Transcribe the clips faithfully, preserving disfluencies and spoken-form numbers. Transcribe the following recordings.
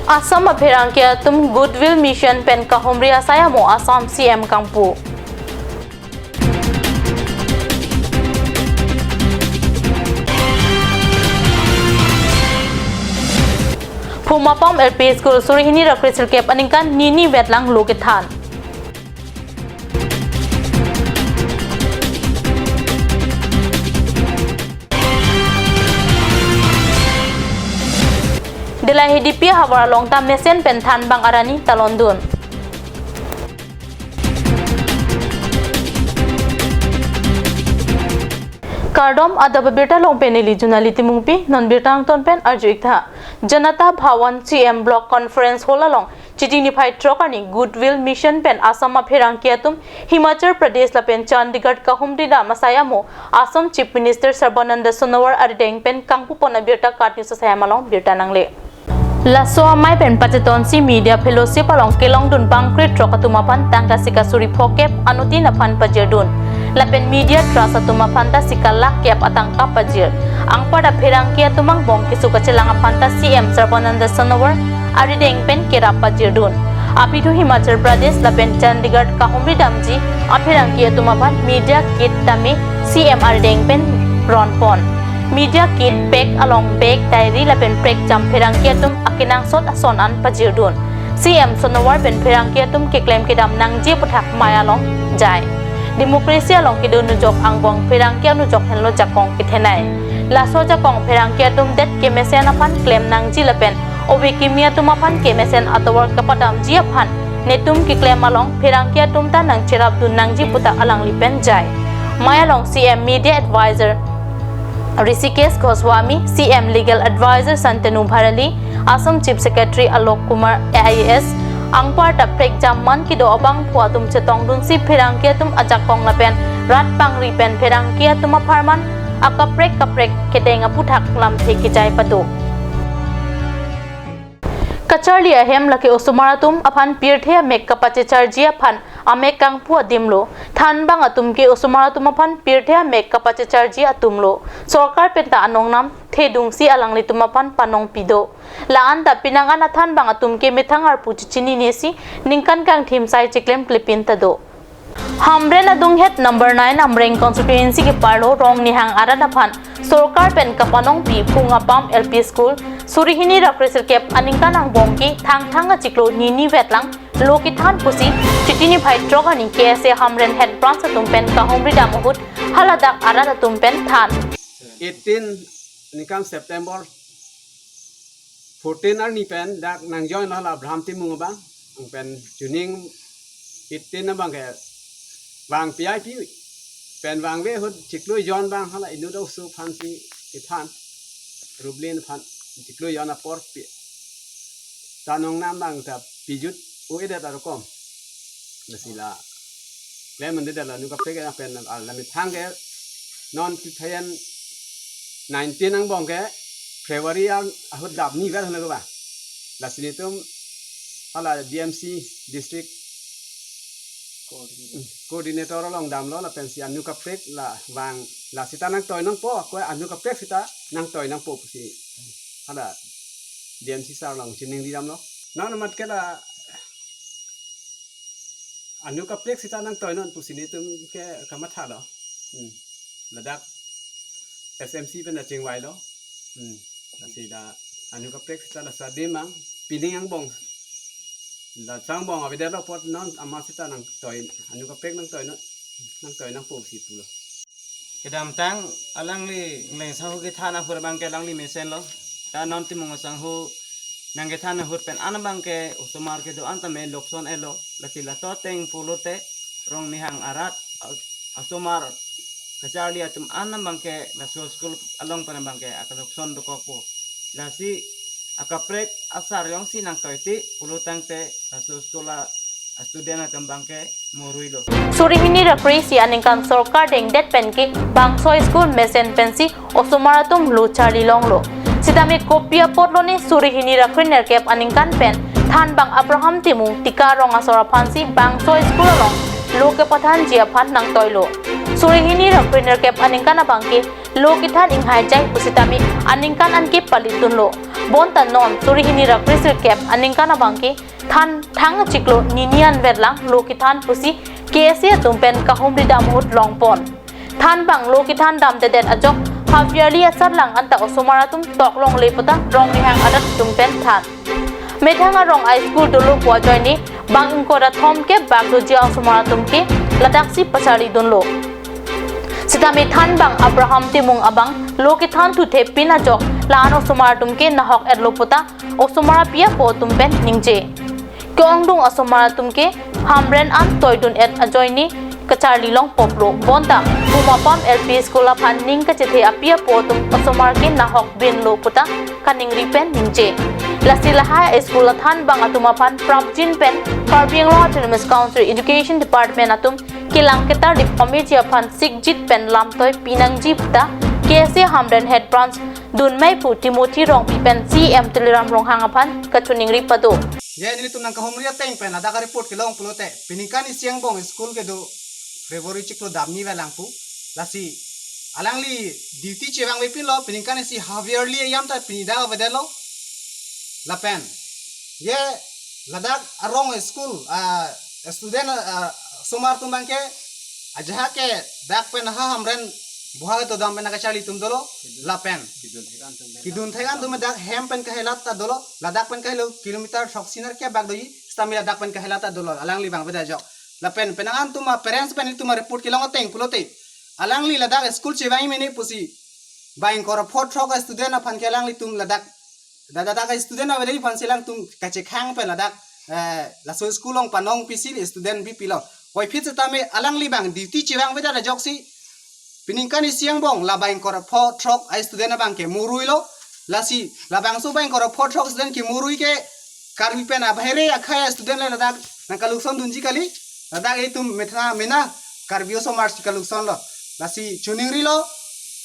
Assam apherangke atum Goodwill Mission pen kahumri asai amo Assam C M kangpu. Phumapam L P School suri hini ra kre sirkep aningkan nini vetlang lo kethan. Dela H D P havar along ta mesen pen thanbang arani talondun. Kardom, adap abirta along pen neli Junali Timungpi, non birta angton pen arju-ik tha. Janata Bhawan C M Block Conference Hall along Chiti niphai throk arni Goodwill Mission pen Assam apherangke atum Himachal Pradesh lapen Chandigarh kahumri dam asai amo Assam Chief Minister Sarbananda Sonowal arideng pen kangpupon abirta KAT News asai amalong birta nangle. Laso amei pen pachetonsi media fellowship along kelongdun bangkre throk atum aphan tangka sika suri phokep anuttin aphan pajirdun. Lapen media trust atum aphan ta sika lakh kep atangka pajir. Anparta pherangke atum angbong keso kachelang aphan ta C M Sarbananda Sonowal arideng pen kerap pajirdun. Aphi thu Himachal Pradesh lapen Chandigarh kahumri damji apherangke atum aphan media kit tame C M arideng pen ronpon. Media kit bag along bag, diary lapen prekjam pherangke atum akenangsot ason an pajirdun. C M Sonowal pen pherangke atum keklem kedam nangji aputhak mei along jai. Democracy along kedo nujok angbong pherangke anujok henlo jakong kethenei. Laso jakong pherangke atum det kemesen aphan klem nangji lapen ove kimi atum aphan kemesen atovar kapadamji aphan netum keklem along pherangke atum ta nangcherapdun nangji pu ta alangli pen jai. Mei along C M Media Advisor Rishikesh Goswami, C M Legal Advisor Shantanu Bharali, Assam Chief Secretary Alok Kumar I A S, anparta prekjam man kedo abangphu atum chetongdunsi pherangke atum ajakong lapen rat pangri pen pherangke atum apharman akaprek kaprek kedeng aputhak lamthe kejai pado. Kacharli ahem lake osomar atum aphan pirthe amek kapachecharji aphan amek kangpu adim lo. Thanbang atum ke osomar atum aphan pirthe amek kapachecharji atum lo. Sorkar pen ta anongnam thedungsi alanglitum aphan panongpi do. La-an ta penang an athanbang atum ke methang arpu chechinine si ningkan kangthim sai cheklem klepin ta do. Hamren adunghet number nine Amreng constituency keparlo Rongnihang arat aphan sorkar pen kapanongpi Phungapam L P School suri hini ra kre sirkep aningkan angbong ke thangthang achiklo nini vetlang lo kethan pusi Chiti niphai throk arni K S A Hamren head branch atum pen kahumri dam ahut haladak arat atum pen than. Eighteen ningkan September fourteen arni pen dak nangjoin hala Abraham Timung abang, pen chuning eighteen abang ke vang P I P pen vangve ahut chiklo jon abang hala inut oso aphansi kethan, Rublin aphan chiklo jon apor pi, ta nongnam abang ta pijut o edet arokom. Lasi la klem mande dala nu kaprek ke pen, ah, la methang ke non two thousand nineteen angbong ke February ang ahut dap ni ver hana ba. Lasi netum hala D M C district coordinator along damlo lapensi anu kaprek la vang, la sita nangtoi nangpo, ko anu kaprek sita nangtoi nangpo pusi hala D M C sir along chiningri damlo. Non amat ke la anu kaprek sita nangtoi non pusi netum ke kamathalo. Hmm. Ladak S M C pen achingvailo. Hmm. Lasi la anu kaprek sita la sademang pining angbong. La sangbong avedetlo apot non amat sita nangtoi, anu kaprek nangtoi non, nangtoi nangpo si pulo. Kedamtang alangli Ngleng sangho kethan ahut abang ke alangli mesenlo. Ta non Timung sangho nangkethan ahut pen an abang ke osomar kedo-an tame lokson etlo. Lasi laso ateng pulote Rongnihang arat a-, asomar kacharli atum an abang ke laso school along pen abang ke akalokson dokokpo. Lasi akaprek asar jongsi nangtoiti pulo tangte laso school a, a student atum abang ke moruilo. Suri hini ra kre isi aningkan sorkar dengdet pen ke bangso school mesen pensi osomar atum lo charli longlo. Sitame kopi apotlo ne suri hini ra kre nerkep aningkan pen thanbang Abraham Timung Tika Rong asor aphansi bangso school along lo kepathanji aphan nangtoilo. Suri hini ra kre nerkep aningkan abang ke Lo kethan inghai jai pusitame aningkan anke palitdunlo. Bonta non suri hini ra kre sirkep aningkan abangke than thang chiklo nini anvetlang lo kethan pusi K S A atum pen kahumri dam ahut longpon. Thanbang lo kethan damdedet ajok half yearly asatlang anta osomar atum toklongle puta rong rihang arat atum pen than. Methang arong a school dolo pu ajoine bang ingkoi ra thomkep bak doji osomar atum ke ladaksi pacharlidunlo. Sitame thanbang Abraham Timung abang lo kethan thuthe pin ajok la-an osomar atum ke nahok-etlo puta osomar api apo atum pen ningje. Ke-ongdung osomar atum ke hamren an toidun-et ajoine kacharli longpoplo. Bonta Pumapam L P School aphan ning kachethe api apo atum osomar ke nahok binlo puta kaningri pen ningje. Lasi lahai school athanbang atum aphan prapjin pen Karbi Anglong Autonomous Council Education Department atum kelang ketarlip committee aphan sikjit pen lamtoi pinangji puta K S A Hamren Head Branch dunmei pu Timothy Rongpi pen C M Tuliram Ronghang aphan kachiningri pado. Ye nelitum nangkahumri ateng pen ladak report kelong pulote, peningkan isi angbong school kedo February chiklo damni velang pu. Lasi alangli duty chevangve pinlo, peningkan isi half yearly ayam ta pini dak avedetlo. Lapen ye ladak arong school, ah, student, ah, osomar atum abangke ajahak ke dak pen ha Hamren boha kedodam pen kacharli atum dolo. Lapen kedun thek-an atum dak hem pen kahelat ta dolo, ladak pen kahelo kilometer throksi nerkep bak doji, sitame ladak pen kahelat ta dolo, alangli abang beda jok. Lapen penang an atum a parents pen itum a report kelong ateng pulote, alangli ladak school chevang mene pusi bang ingkoi ra pho throk a student aphan ke alanglitum ladak, ladak a student avedet aphansi alangtum kachekhang pen ladak, eh, laso school along panong pisi student bipilo. Puvoiphit sitame alangli abang duty chevangvedet ajoksi peningkan isi angbong la bang ingkoi ra pho throk a student abangke muruilo. Lasi labangso bang ingkoi ra pho throk student kemurui ke Karbi pen abahire akhai a student le ladak nangkaluksondunji kali. Ladak itum methang mena Karbi osomar si kaluksonlo. Lasi chiningrilo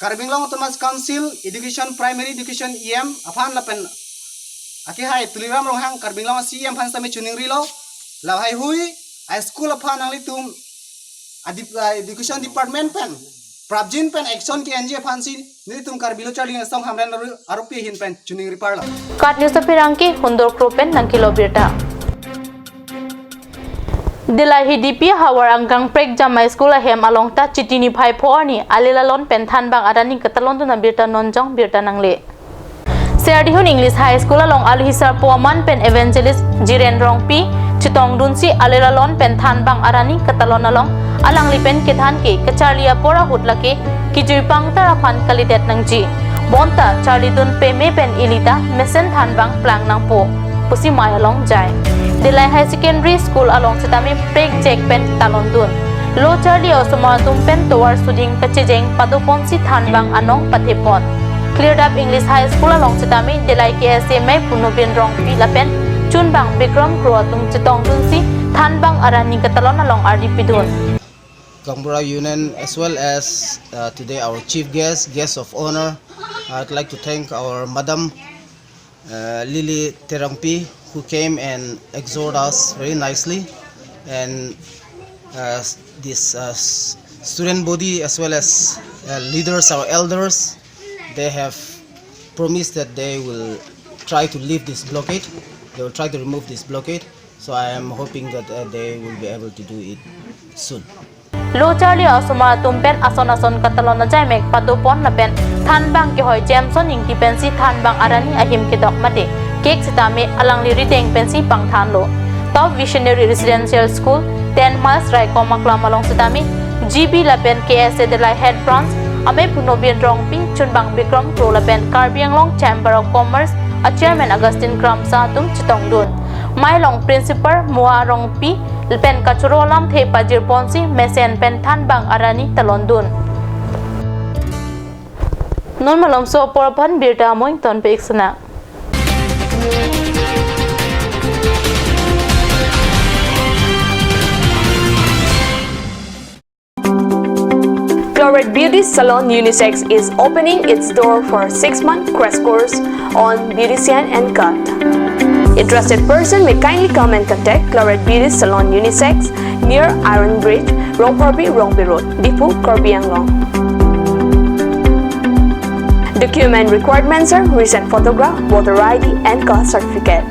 Karbi Anglong Autonomous Council Education, Primary Education E M aphan lapen akehai Tuliram Ronghang Karbi Anglong C E M aphan sitame chiningrilo. Lahai hui a school aphan nanglitum a dep-, a education department pen prapjin pen action ke-enji aphansi nelitum Karbi Lo Charli Asong Hamren aru-, arupi ahin pen chiningri parlo. KAT News apherangke Hundor Kro pen nangkelo birta. Dillai Hidipi havar angkang Prekjama School ahem along ta Chiti niphai pho arni Alil Alon pen thanbang arani ketalondun abirta nonjong birta nangle. Serdihun English High School along aluhi sarpo aman pen Evangelist Jiren Rongpi chetongdunsi Alil Alon pen thanbang arani ketalon along alangli pen kethan ke kacharli apor ahut lake kejui pangtar aphan kalidet nangji. Bonta charlidun peme pen ilita mesen thanbang plang nangpo pusi mei along jai. Dillai High Secondary School along sitame prekjek pen talondun. Lo charli osomar atum pen tovar suding kachejeng padoponsi thanbang anong pathepon. Klirdap English High School along sitame Dillai K S A mei pu Nobin Rongpi lapen chunbang Bikram Kro atum chetongdunsi thanbang arani ketalon along ardi pidun. Gaonbura Union as well as, uh, today our chief guest, guest of honor. I'd like to thank our madam, uh, Lily Terangpi, who came and exhort us very nicely. And, uh, this, uh, s-, student body as well as, uh, leaders, our elders, they have promised that they will try to lift this blockade. They will try to remove this blockade. So I am hoping that, uh, they will be able to do it soon. Lo charli osomar atum pen ason ason ketalon ajaimek padopon lapen thanbang kehoi Jameson Ingti pensi thanbang arani ahim kedok mate kek sitame alangli rideng pensi pangthanlo. Top Visionary Residential School, ten miles Raikom Aklam along sitame G B lapen K S A Dillai Head Branch amei pu Nobin Rongpi, chunbang Bikram Kro lapen Karbi Anglong Chamber of Commerce a Chairman Augustine Kramsa atum chetongdun. Mei along Principal Mua Rongpi pen kachoro alamthe pajirponsi mesen pen thanbang arani talondun. Non malomso apor aphan birta amoing tonpe-ik sena. Claret Beauty Salon Unisex is opening its door for six-month crash course on beautician and cut. Interested person may kindly come and contact Claret Beauty Salon Unisex near Iron Bridge, Rongpharpi, Rongpi Road, Diphu, Karbi Anglong. Document requirements are recent photograph, voter I D, and caste certificate.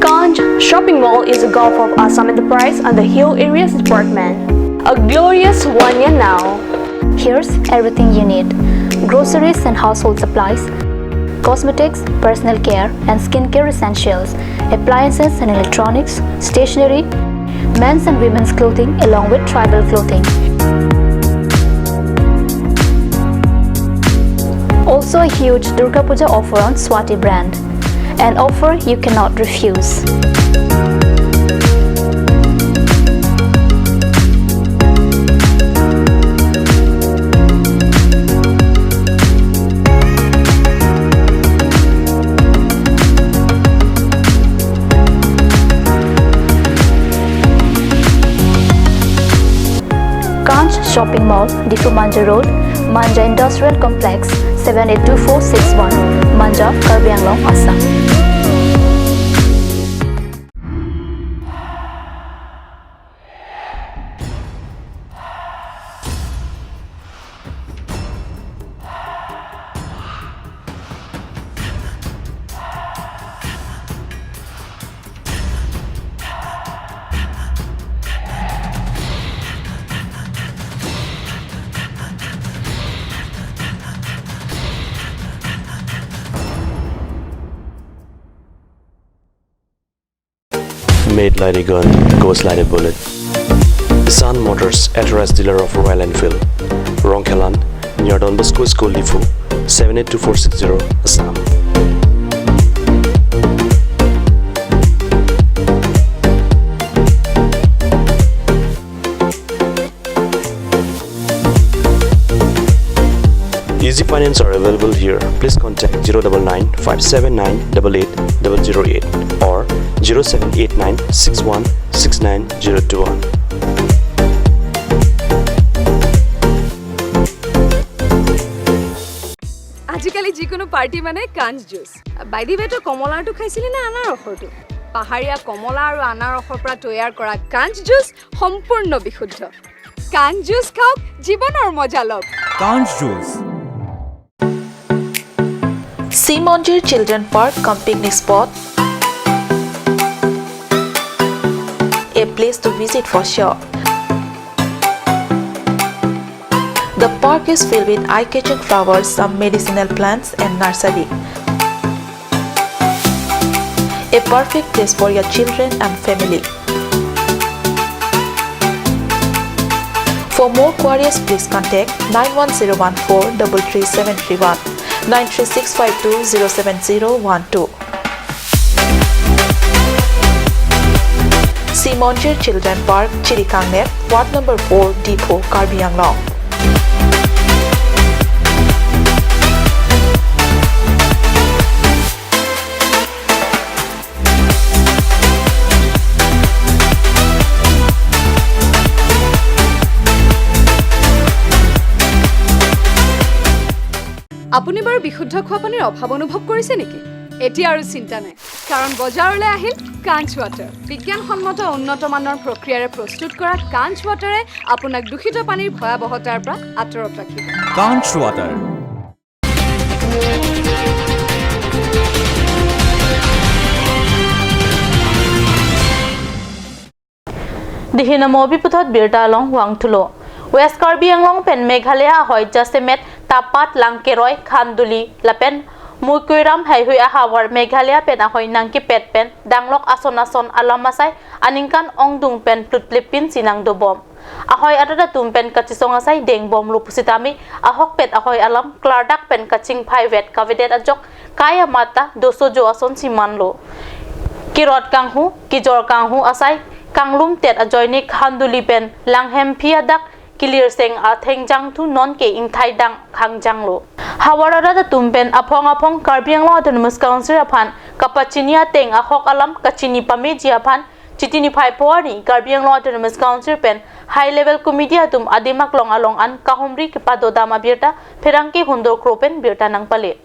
Kanj Shopping Mall is a gulf of Assam Enterprise and the Hill Areas Department. A glorious one year now. Here's everything you need: groceries and household supplies, cosmetics, personal care and skincare essentials, appliances and electronics, stationery, men's and women's clothing along with tribal clothing. Also a huge Durga Puja offer on Swati brand. An offer you cannot refuse. Kanj Shopping Mall, Diphu Manja Road, Manja Industrial Complex, seven eight two four six one, Manja, Karbi Anglong, Assam. Made like a gun, goes like a bullet. Sun Motors, authorized dealer of Royal Enfield. Rongkhelan, near Don Bosco School, Diphu, seven eight two four six zero, Assam. Easy finance are available here. Please contact zero double nine five seven nine double eight double zero eight or zero seven eight nine six one six nine zero two one. আজিকালি যিকোনো পাৰ্টি মানে কাঞ্জ juice. By the ৱে, তই কমলাৰটো খাইছিলি নে আনাৰসৰটো? পাহাৰীয়া কমলা আৰু আনাৰসৰ পৰা তৈয়াৰ কৰা কাঞ্জ জুচ সম্পূৰ্ণ বিশুদ্ধ। কাঞ্জ জুচ খাওক, জীৱনৰ মজা লওক। Kanj Juice. Simonjir Children Park cum picnic spot. A place to visit for sure. The park is filled with eye-catching flowers, some medicinal plants and nursery. A perfect place for your children and family. For more queries, please contact nine one zero one four double three seven three one, nine three six five two zero seven zero one two. Simonjir Children Park, Chirikangnep, Ward number four, Diphu, Karbi Anglong. আপুনি বাৰু বিশুদ্ধ খোৱা পানীৰ অভাৱ অনুভৱ কৰিছে নেকি? এতিয়া আৰু চিন্তা নাই, কাৰণ বজাৰলৈ আহিল কাঞ্চ ৱাটাৰ। বিজ্ঞানসন্মত উন্নত মানৰ প্ৰক্ৰিয়াৰে প্ৰস্তুত কৰা কাঞ্চ ৱাটাৰে আপোনাক দূষিত পানীৰ ভয়াৱহতাৰ পৰা আঁতৰত ৰাখিব। Kanj Water. Dihin amo bi puthot birta along vangthulo. West Karbi Anglong pen Meghalaya ahoi jasemet Tapat, Langkeroi, Khanduli lapen Mukuiram haihui ahavar Meghalaya pen ahoi nangkepet pen danglok ason ason alam asai aningkan ongdung pen plutplip pinsi nangdobom. Ahoi arat atum pen kachisong asai dengbomlo pusitame ahokpet ahoi alam klardak pen kachingphaivet kavedet ajok kai amat ta dosojo asonsi manlo. Kerot kanghu, kejor kanghu asai kanglumtet ajoine Khanduli pen Langhemphi adak kilirseng athengjang thu nonke ingthai dang khangjanglo. Havar arat atum pen aphong aphong Karbi Anglong Autonomous Council aphan kapachini ateng ahok alam kachini pameji aphan Chiti niphai pho arni Karbi Anglong Autonomous Council pen High Level Committee atum Adimaklong along an kahumri kepadodam abirta pherangke Hundor Kro pen birta nangpale.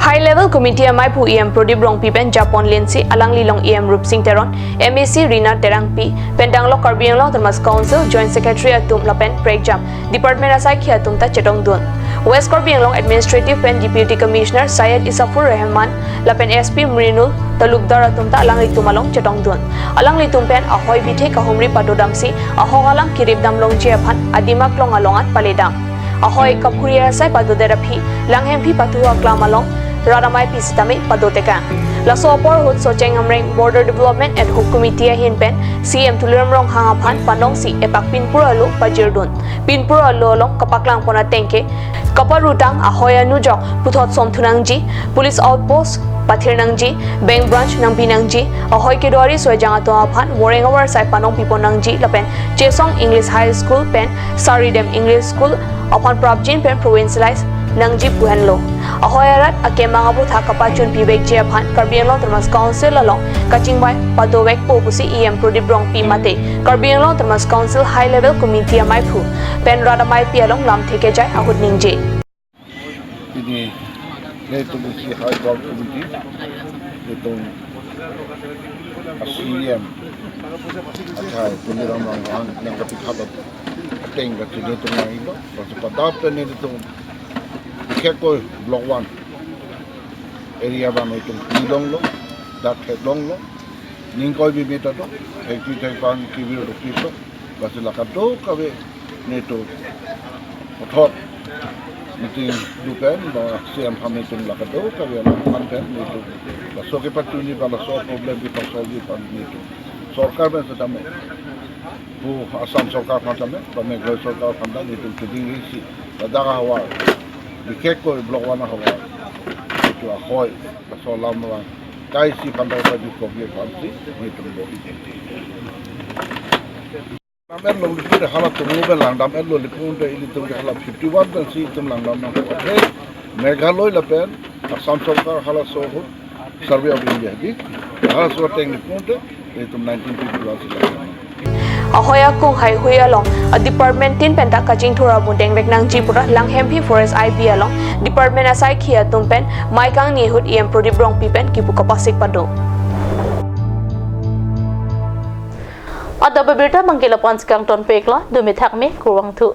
High Level Committee amaiphu E M Prodip Rongpi pen japon lensi alanglilong E M Rupsing Teron, M A C Rina Terangpi pen danglok Karbi Anglong Autonomous Council Joint Secretary atum lapen prekjam department asaikhi atum ta chetongdun. West Karbi Anglong Administrative pen Deputy Commissioner Syed Isafur Rahman lapen S P Mrinul Talukdar atum ta alanglitum along chetongdun. Alanglitum pen ahoi bithe kahumri padodamsi ahok alam kirip damlongji aphan Adimaklong along an paledam. Ahoi kaphuri asai padodet aphi Langhemphi pathu aklam along rat amaipi sitame padotekang. Laso apor ahut Socheng Amreng Border Development Ad Hoc Committee ahin pen C M Tuliram Ronghang aphan panongsi epak pinpur alo pajirdun. Pinpur alo along kapaklangpon ateng ke kaparutang ahoi anujok puthot somthu nangji, police outpost pathir nangji, bank branch nangpi nangji, ahoi kedo ari soijang atum aphan wareng avarsai panongpipon nangji lapen Chesong English High School pen Saridem English School aphan prapjin pen provincialize nangji pu henlo. Ahoi arat akemang aphuthak kapachunpivekji aphan Karbi Anglong Autonomous Council along kachingvai padovekpo pusi E M Prodip Rongpi mate Karbi Anglong Autonomous Council High Level Committee amaiphu pen rat amaipi along lamthe kejai ahut ningje. Pini nelitum isi High Level Committee, nelitum C M athai Tuliram Ronghang nangkapikhat ateng kachini atum nang-iklo, laso padap pen nelitum bikhekoi Block One area abang nelitum pilonglo, dak theklonglo, ningkoi bibit atum, thekji thekpang kivir dopiklo, lasi la kadokave nelitum puthot meeting do pen ba C M aphan nelitum la kadokave alam aphan pen nelitum laso kepachini ba laso problem kepasolve aphan nelitum sorkar pen setame, pu Assam sorkar aphan tame, ba Meghalaya sorkar aphan tame nelitum keding risi, ladak ahavar, bikhekoi Block One ahavar, nelitum ahoi, laso alam abang kaisi aphan ta pajut kopi aphansi nelitum bo ide. Langdam-etlo, ilitum ke hala tumu pen langdam-etlo, ilitum ke hala fifty-one pensi itum langdam nang. Athe Meghalaya lapen Assam sorkar halaso ahut Survey of India di, halaso ateng ilitum ke, ilitum nineteen fifty-one si langdam nang. Ahoi akung haihui along a department tin pen ta kachingthur abun dengvek nangji pura Langhemphi Forest I B along department asaikhi atum pen mai kangni ahut E M Prodip Rongpi pen kipu kapasik pado. Adap abirta abangke la-an si kangtonpiklo, dumi thakme, kurvangthu.